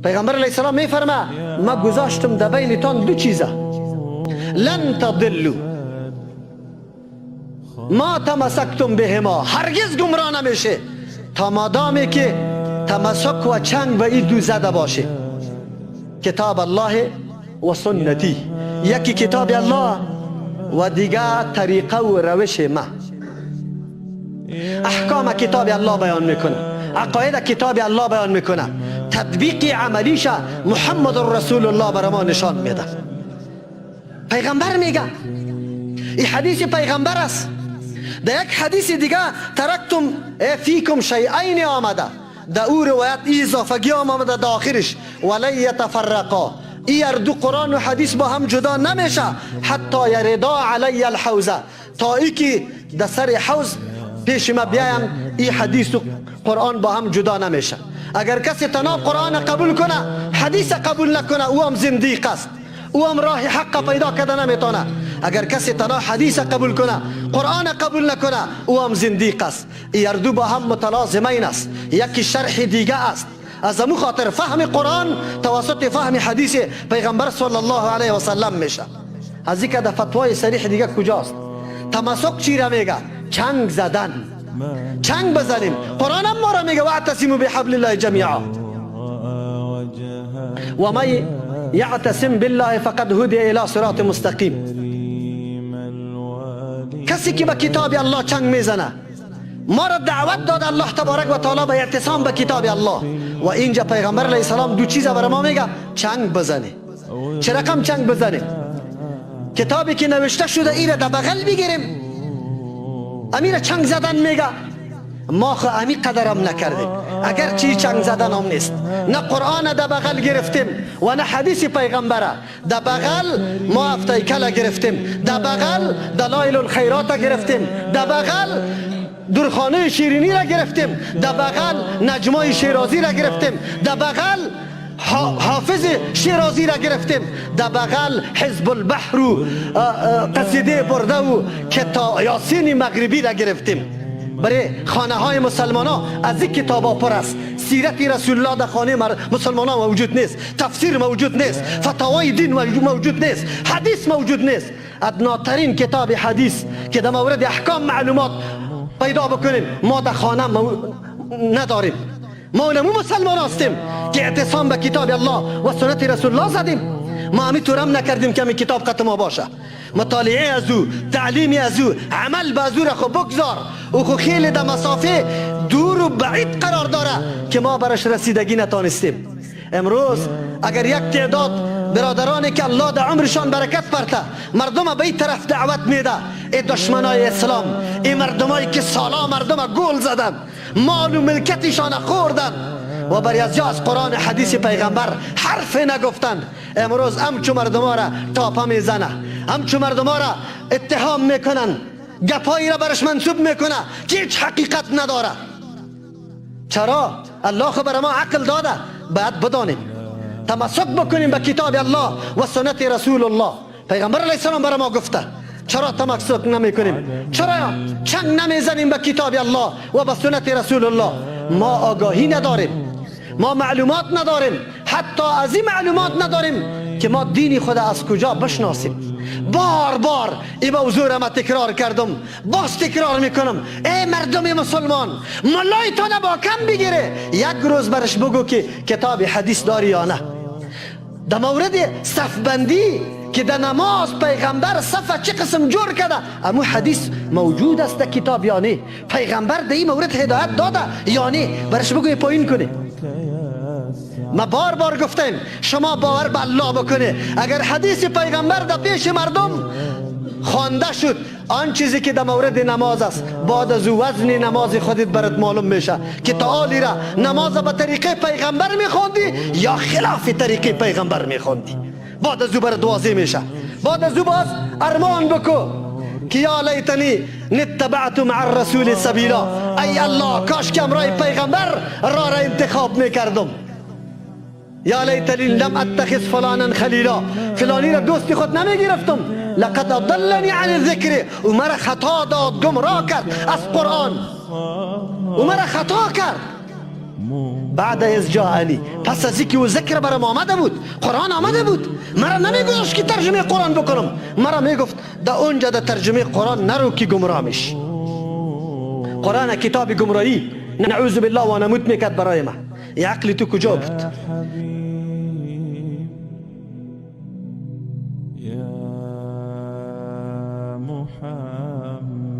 پیغمبر علیه السلام میفرما ما گذاشتم در بینتان دو چیزه، لن تضلوا ما تمسکتم بهما، هرگز گمراه نمیشه تا مادامی که تمسک و چنگ به این دو زده باشه، کتاب الله و سنتی. یکی کتاب الله و دیگه طریقه و روش ما. احکام کتاب الله بیان میکنه، عقاید کتاب الله بیان میکنه، تطبیق عملیش محمد رسول الله برای ما نشان میده. پیغمبر میگه، این حدیث پیغمبر است. در یک حدیث دیگه ترکتم فیکم شیئین آمده، در او روایت ای اضافگی آمده در آخرش، ولن یتفرقا، ای دو قرآن و حدیث با هم جدا نمیشه، حتی یردا علی الحوزه، تا ای که در سر حوض پیش ما بیایم ای حدیث و قرآن با هم جدا نمیشه. اگر کسی تنها قرآن قبول کنه حدیث قبول نکنه، او هم زندیق است، او هم راه حق پیدا کرده نمیتونه. اگر کسی تنها حدیث قبول کنه قرآن قبول نکنه، او هم زندیق است. ای دو با هم متلازمین است، یکی شرح دیگه است. از امو خاطر فهم قرآن توسط فهم حدیث پیغمبر صلی الله علیه و سلم میشه. از اینکه در فتوای صریح دیگه کجاست؟ تمسک چی را میگه؟ چنگ زدن، چنگ بزنیم. قرآن هم ما را میگه واعتصموا بحبل الله جمیعا و من یعتصم بالله فقد هدی الی صراط مستقیم. کسی که به کتاب الله چنگ میزنه، ما را دعوت داد الله تبارک و تعالی به اعتصام به کتاب الله. و اینجا پیغمبر علیه السلام دو چیز برای ما میگه، چنگ بزنه. چه رقم چنگ بزنه؟ کتابی که نوشته شده ایره در بغل بگیریم، امیر چنگ زدن میگه. ما خو امی قدرم نکردیم، اگر چی چنگ زدن هم نیست. نه قرآن در بغل گرفتیم و نه حدیث پیغمبره. در بغل ما افتایکل گرفتیم، در بغل دلایل الخیرات گرفتیم، در بغل درخانه شیرینی را گرفتیم، در بغل نجمای شیرازی را گرفتیم، در بغل حافظ شیرازی را گرفتیم، در بغل حزب البحر و قصیده برده و کتا یاسین مغربی را گرفتیم. برای خانه های مسلمان ها از این کتاب ها پر است. سیرت رسول الله در خانه مسلمان ها موجود نیست، تفسیر موجود نیست، فتاوای دین موجود نیست، حدیث موجود نیست. ادناترین کتاب حدیث که در مورد احکام معلومات پیدا بکنیم ما در خانه نداریم. ما اونمو مسلمان هستیم که اعتصام به کتاب الله و سنت رسول الله زدیم. ما همی طورم نکردیم که همی کتاب قط ما باشه. مطالعه از او، تعلیم از او، عمل به از او را خو بگذار. او خو خیلی در مسافه دور و بعید قرار داره که ما برش رسیدگی نتانستیم. امروز اگر یک تعداد برادرانی که الله در عمرشان برکت پرته مردم به این طرف دعوت میده، ای دشمنای اسلام، ای مردمایی که سالا مردم گول زدن، مال و ملکتشان خوردن و بر از قرآن حدیث پیغمبر حرف نگفتند، امروز همچو مردم را تاپه میزنه، همچو مردم را اتهام میکنن، گپایی را برش منسوب میکنه که هیچ حقیقت نداره. چرا؟ الله خو بر ما عقل داده، باید بدانیم، تمسک بکنیم به کتاب الله و سنت رسول الله. پیغمبر علیه السلام بر ما گفته، چرا تمسک نمیکنیم؟ چرا چنگ نمیزنیم به کتاب الله و به سنت رسول الله؟ ما آگاهی نداریم، ما معلومات نداریم، حتی از این معلومات نداریم که ما دین خود از کجا بشناسیم. بار بار این موضوع را ما تکرار کردم، باز تکرار میکنم. ای مردم مسلمان، ملایتان با کم بگیره، یک روز برش بگو که کتاب حدیث داری یا نه. در مورد صفبندی که در نماز پیغمبر صف چه قسم جور کرده، امو حدیث موجود است در کتاب یا نه؟ پیغمبر در این مورد هدایت داده یا نه؟ برش بگوی پایین کنه. ما بار بار گفتیم شما باور به الله بکنه، اگر حدیث پیغمبر در پیش مردم خوانده شد، آن چیزی که در مورد نماز است، بعد از وزن نماز خودت برات معلوم میشه که تعالی را نماز به طریقه پیغمبر میخوندی یا خلاف طریقه پیغمبر میخوندی. بعد از او برات واضح میشه. بعد از او باز ارمان بکو که یا لیتنی نتبعت مع الرسول سبیلا، ای الله کاش که امرای پیغمبر را انتخاب میکردم. یا لیتنی لم اتخذ فلانا خلیلا، فلانی را دوستی خود نمیگرفتم. لقد اضلنی عن الذکر، او مرا خطا داد، گمراه کرد از قرآن، او مرا خطا کرد. بعد از جاءنی، پس از اینکه او ذکر برام آمده بود، قرآن آمده بود، مرا نمیگذاشت که ترجمه قرآن بکنم، مرا میگفت در اونجا در ترجمه قرآن نرو که گمراه میشی. قرآن کتاب گمراهی نعوذ بالله وانمود میکرد برای ما. عقل تو کجا بود؟ يا محمد.